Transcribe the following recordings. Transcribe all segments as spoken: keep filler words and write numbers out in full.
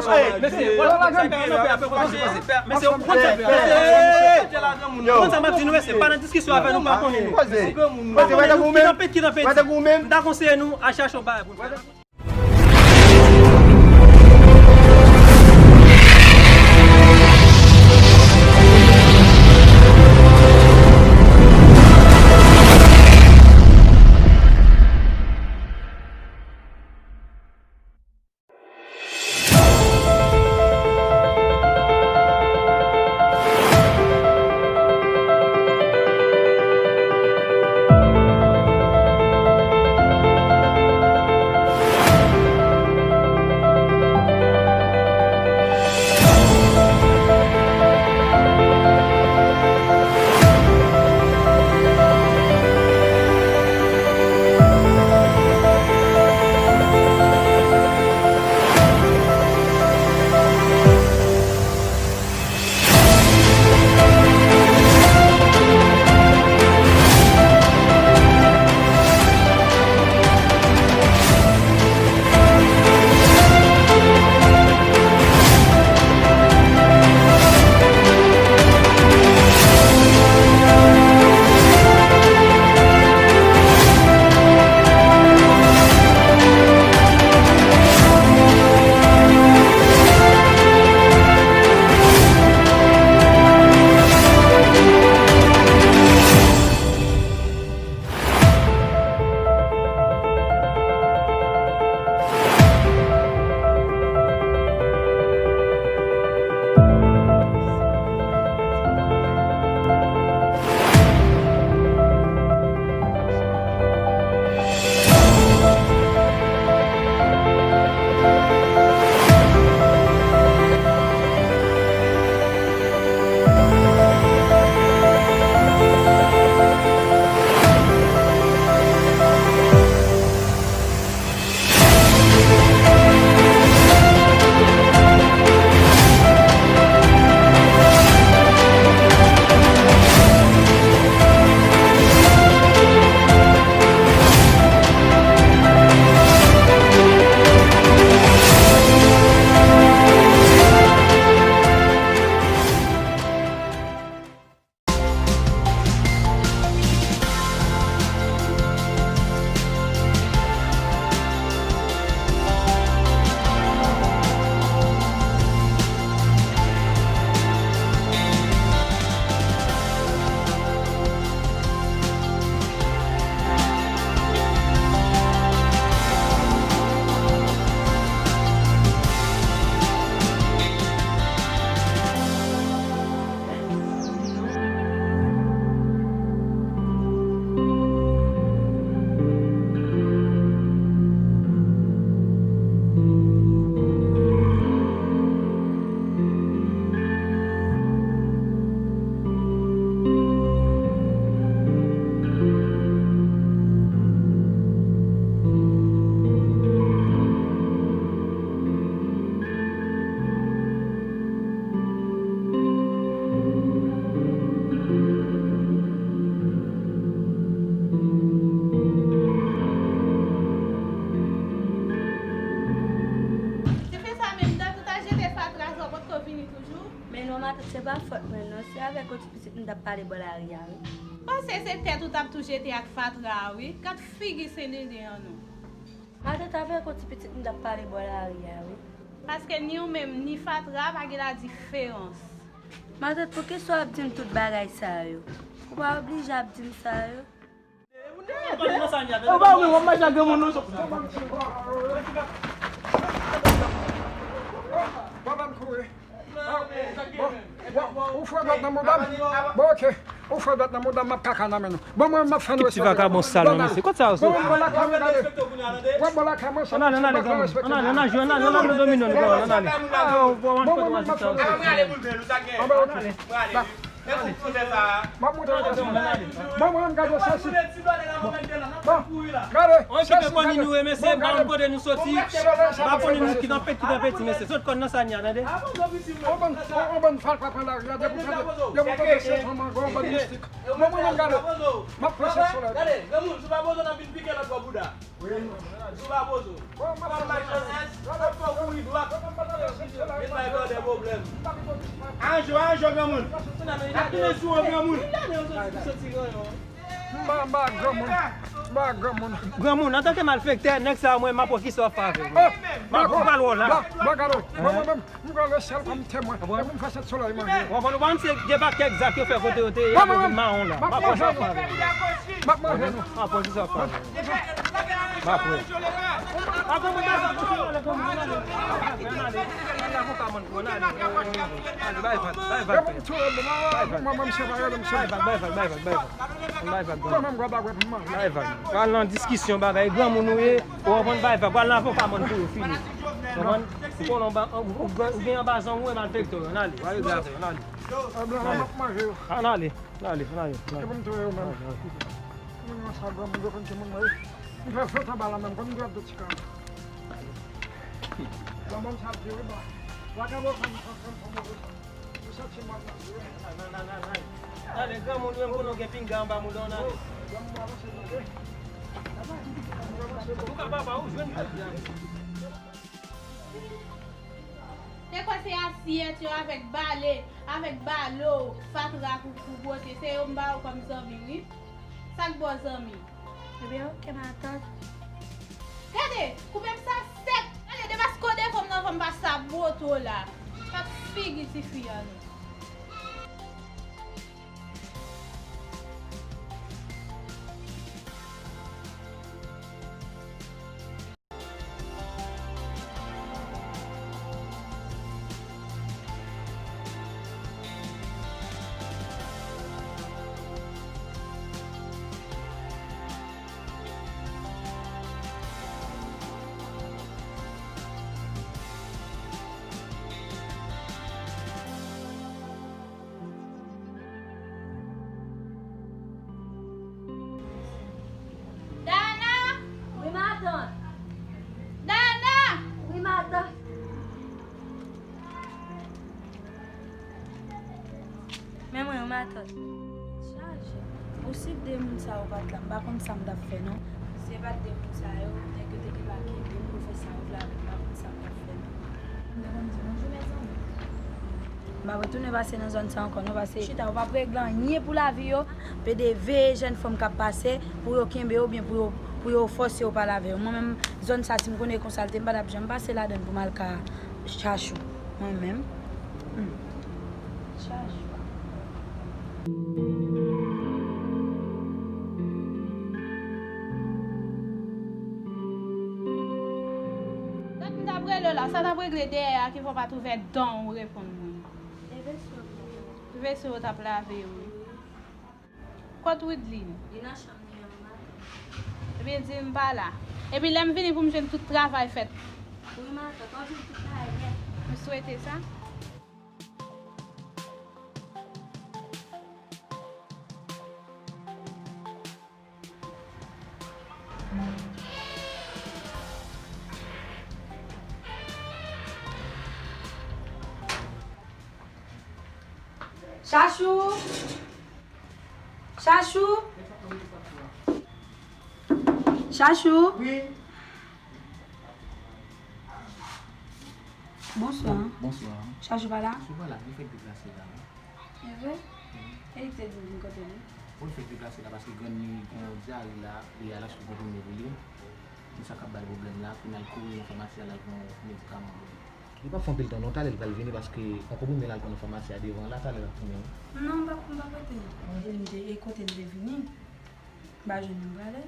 Mesye, mesye, w ap fè yon pè, w ap fè yon pè, mesye, w konn sa, mesye, w konn sa m ap di nou, mesye, pa nan diskisyon avè nou, pa konnen nou. Koze, koze, w tankou menm, w tankou menm. M ta konseye nou al chache yon bagay pou nou fè. Non, matant, se pa fòt mwen, non. Se avèk yon ti pitit m t ap pale bò lari a, wi. Panse se tèt ou t ap tou jete ak fatra a, wi. Gad figi Sen Denden an, non. Matant, avèk yon ti pitit m t ap pale bò lari a, wi. Paske ni ou menm, ni fatra, pa gen ladiferans. Matant, poukisa w ap di m tout bagay sa yo? Ou pa oblije ap di m sa yo. Ou pa wè w ap mache ak granmoun nou. Bon, ban m kouri. Bon, ou fè dwat nan mouda m. Bon, ok. Ou fè dwat nan mouda m, m ap kaka nan men nou. Bon, mwen, m ap fè nou. Ti vakabon sal, mesye. Kot sa yo soti? Bon, bon, lakay mwen, gade. Bon, bon, lakay mwen, sa. Ann ale, ann ale, granmoun. Ann ale, ann ale, ann ale, ann ale, domino, ann ale. Bon, mwen, m ap fè nou. Ann ale. M ap montre w sa. Bon, mwen, gade sa isi. Bon, gade. Okipe kò nou, mesye, m pa konn kote nou soti. M pa konnen nou ki tanpeti, ki tanpeti, mesye. Sot kò n nan sa n ye a, tande. On bann, on bann fatra pran lari a, depi w tande, depi w tande se fanm an, on bann mistik. Bon, mwen, mwen, gade. M ap pran se solèy. Gade, granmoun, si w pa poze w, n ap vin pike lòt bò bouda. Sou pa poze w. Bon, m ap fè w S, m ap fè w kouri dwat. Vin bay bòdè pwoblèm. Anjo, anjo, granmoun. N ap tounen sou ou, granmoun. M pa, m pa granmoun. M pa granmoun. Granmoun, antanke malfektè, nèg sa yo, mwen, m ap wè kisa w ap fè avè l. M ap pral wè w la. Bon, gade, mwen, mwen menm, m pran lesyèl kòm temwen. Epi m fè sèt solèy manje. Ou konprann, ou pa konn se gen pa kèk zak yo fè kote yo te ye, yo vin mawon la. M ap wè sa w ap fè avè l. M ap manje nou. M ap wè kisa w ap fè avè l. M ap wè. Bay vag, bay vag, bay vag. Bay vag, bay vag, bay vag. Bay vag, bay vag, bay vag. Bay vag, bay vag. Bay vag. Pral nan diskisyon bagay granmoun ou ye, ou konprann, bay vag. Pral nan avoka mòn pou yo fini. Konprann? Ou konnen ou ba, ou, ou, ou gen anba zong ou e malfektè yo. Ann ale, w a regle afè yo, ann ale. Ann ale, ann ale, ann ale. Ann ale, ann ale, ann ale. Ann ale, ann ale. Moun nan sa granmoun yo konn ki moun mwen ye. M fè fèt anba la menm, konn m dwe ap de ti kara. Granmoun sa ap di wi ba. Wakabo fanm, fanm, fanm, fanm, fanm. Ou santi mwen nan di wi. Nan, nan, nan, nan, nan. Nan, nan, granmoun yo, m konnen w gen pinga anba mouda w, nan. Granmoun avanse, tande. Ou ka papa, ou jwenn jodi a. Te kwè se asyèt yo avèk bale, avèk balo, fatra pou, pou bwote. Se yo m ba yo kòm zanmi, wi. Sa k ba w zanmi? Ebyen, oke, matant. Gade, koupe m sa sèk. Gade, depaske w devan m nan, fò m pa sabote w la. Gad figi tifi a, non. Dana! Wi, matant. Dana! Wi, matant. Men mwen, wi, matant. Chaje. Bon, si de moun sa yo pa t la, m pa konn sa m t ap fè, non. Si se pa t de moun sa yo, nèg yo te gen pa kenbe m pou fè sa yo vle avè m, m pa konn sa m t ap fè, non. M te konn di bonjou, mezanmi. M ap retounen pase nan zòn sa ankò, non, paske chita yo p ap regle anyen pou lavi yo. P D veye jèn fanm k ap pase pou yo kenbe yo oubyen pou yo, pou yo fòse yo pale avè yo. Mwen menm, zòn sa, si m konnen e konsa l te, m pa t ap janm pase ladan l pou m al ka Chachou. Mwen menm. Hmm. Chachou. Gad m t ap rele w la, sa t ap regle dèyè a ki fè w pa t ouvè dan w reponn mwen? E veso. Veso yo t ap lave yo. Kot Widlin? Li nan chanm li an, matant. Ebyen, di l m pa la. Epi lè m vini pou m jwenn tout travay fèt. Wi, matant, w ap jwenn tout bagay nèt. M swete sa. Chachou! Chachou! Chachou! Wi. Bonswa. Bonswa. Chachou pa la? Chachou pa la, li fèk deplase la, wi. E vre? Wi. E li te di m vin kote li? Bon, li fèk deplase la paske grann li gen yon dyare la, li al achte yon konprime pou li. Men sa k ap ba l pwoblèm la, pou n al kouri nan famasi a, al pran medikaman pou li. Li p ap fè anpil tan non, talè l pral vini paske yon konprime l al pran nan famasi a devan la, talè l ap tounen wi. Non, m p ap, m p ap rete. E m te, e kote l te vini, m pa jwenn li, m prale.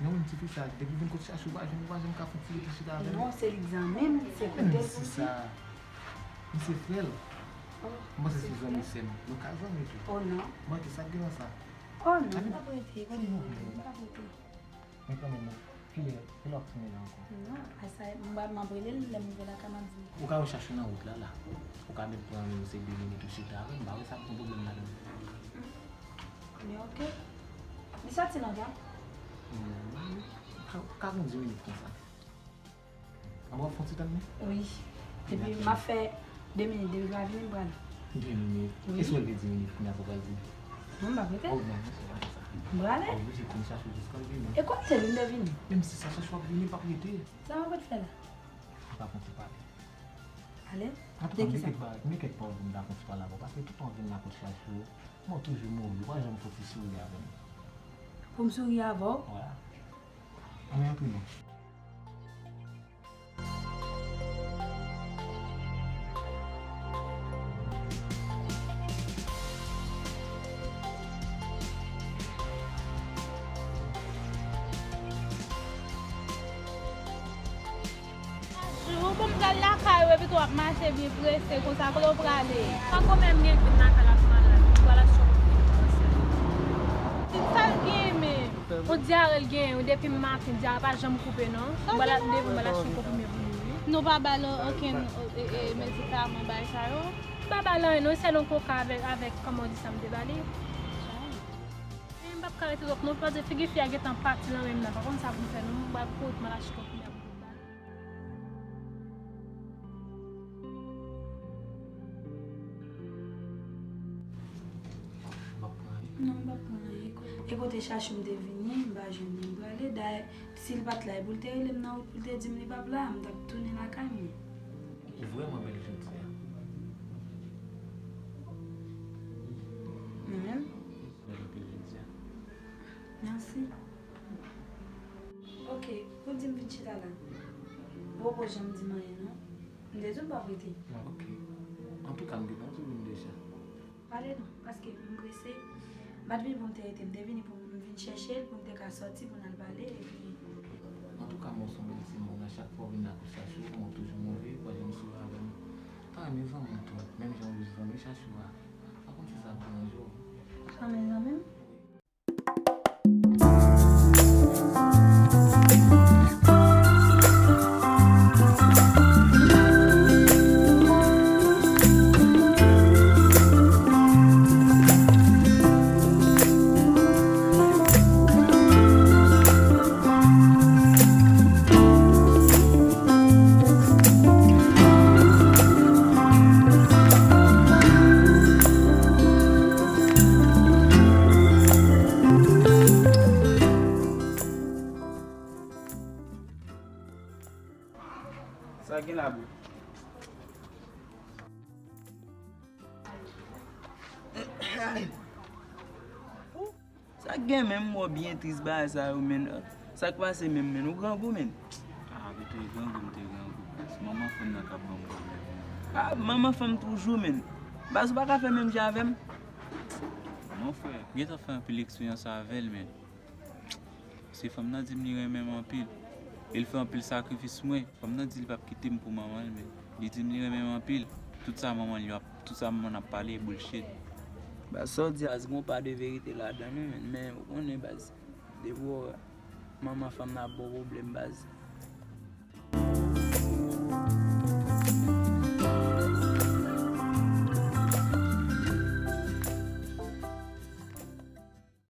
Non, menm tifi sa, depi vin kot Chachou, ou pa janm, ou pa janm ka fè ti rete chita avè l. Non, se li k zanmi m, se kote l soti. Menm si sa, misye frè l. Oh, m panse se zanmi sè m. Nou ka zanmi tou. Oh non. Manke sa k gen nan sa. Oh non, m p ap rete, kote m p ap rete. Men kanmenm, kilè, kilè w ap tounen la ankò? Non, a sa, m ap, m ap rele l, lè m rive lakay, m ap di l. Ou ka wè Chachou nan wout la, la. Ou ka met pran menm se de minit ou chita avè l, m pa wè sa k gen pwoblèm ladan l. Men oke. Li soti nan ka? Hmm, ka, ka gon dis minit konsa. Anba w fè yon ti tann mwen? Wi. Epi m ap fè de minit, depi l pa vini, m prale. De minit? Wi. E si w rele dis minit, kounye a sa w pral di? Non, m p ap rete. Oh, non, non, se pa sa. M prale. Ou oblije konn chache jiska l vini. E kote l, m te vini? Menm si sa, Chachou ap vini, m p ap rete. Sa m ap ret fè la? M pa konn se pale. Pale? Antouka, m gen kèk bagay, m gen kèk pawòl pou m ta konn ti pale avè w, paske toutan w vin la kot Chachou, mwen toujou mouri, ou pa janm fè ti souri avè m. Pou m souri avè w? Wi. Ann antre non. Jou, bon, m pral lakay ou, epi tou w ap mache byen prese konsa, kote w prale? Pako menm gen vin lakay la, m malad, m pral achte yon konprime pou kansè. Sa l gen menm? Yon dyare l genyen wi, depi maten, dyare pa janm koupe non. M pral al devan, m pral achte yon konprime pou li wi. Nou pa ba l okenn, e, e, medikaman, bagay sa yo? M pa ba l anyen non, sèl yon koka avèk, avèk, kòman w di sa m te ba li. Men m p ap ka rete twòp non, paske figi fi a gentan pati nan men m nan, m pa konn sa pou m fè non, m pral kouri, m al achte konprime pou m ba l. Non, m p ap pran anyen. E kote Chachou m te vini, m pa jwenn li, m prale. Dayè, si l pa t la, e pou l te rele m nan wout pou l te di m li p ap la, m t ap tounen lakay mwen. Ou vrèman bèl jodi a. Mwen menm? Bèl anpil jodi a. Mèsi. Oke, ou di m vin chita la. Ou poko janm di m anyen non. M te di w m p ap rete. Oke. Antouka, m gentan di w vin deja. Pale non, paske m prese. M pa t vini pou m te rete, m te vini pou m vin chèche l, pou m te ka sòti, pou n al pale, epi. Antouka, mwen se yon bèl timoun, a chak fwa w vin la pou Chachou, mwen toujou move, ou pa janm souri avè m. M ta renmen zanmi w tou, menm jan w zanmi Chachou a. M pa konn si sa ap deranje w. Sa renmen zanmi m? Sa gen la, bro? Sa k gen menm, m wè w byen tris bagay sa yo, menn. Sa k pase menm, menn? Ou grangou, menn? Ah, m te grangou, m te grangou. Manman fanm nan k ap ban m pwoblèm. Ah, manman fanm toujou, menn. Baz, ou pa ka fè menm jan avè m? Non, frè, m gentan fè anpil eksperyans avè l, menn. Se fanm nan di m li renmen m anpil. E l fè anpil sakrifis mwen. Fanm nan di l p ap kite m pou manman l, men li di m li renmen m anpil. Tout sa manman l yo ap, tout sa manman l ap pale e bullshit. Baz, sa w di a, baz, gon pa de verite ladan l, wi, men, men ou konnen, baz, depi w wè manman fanm nan ap ba w pwoblèm, baz,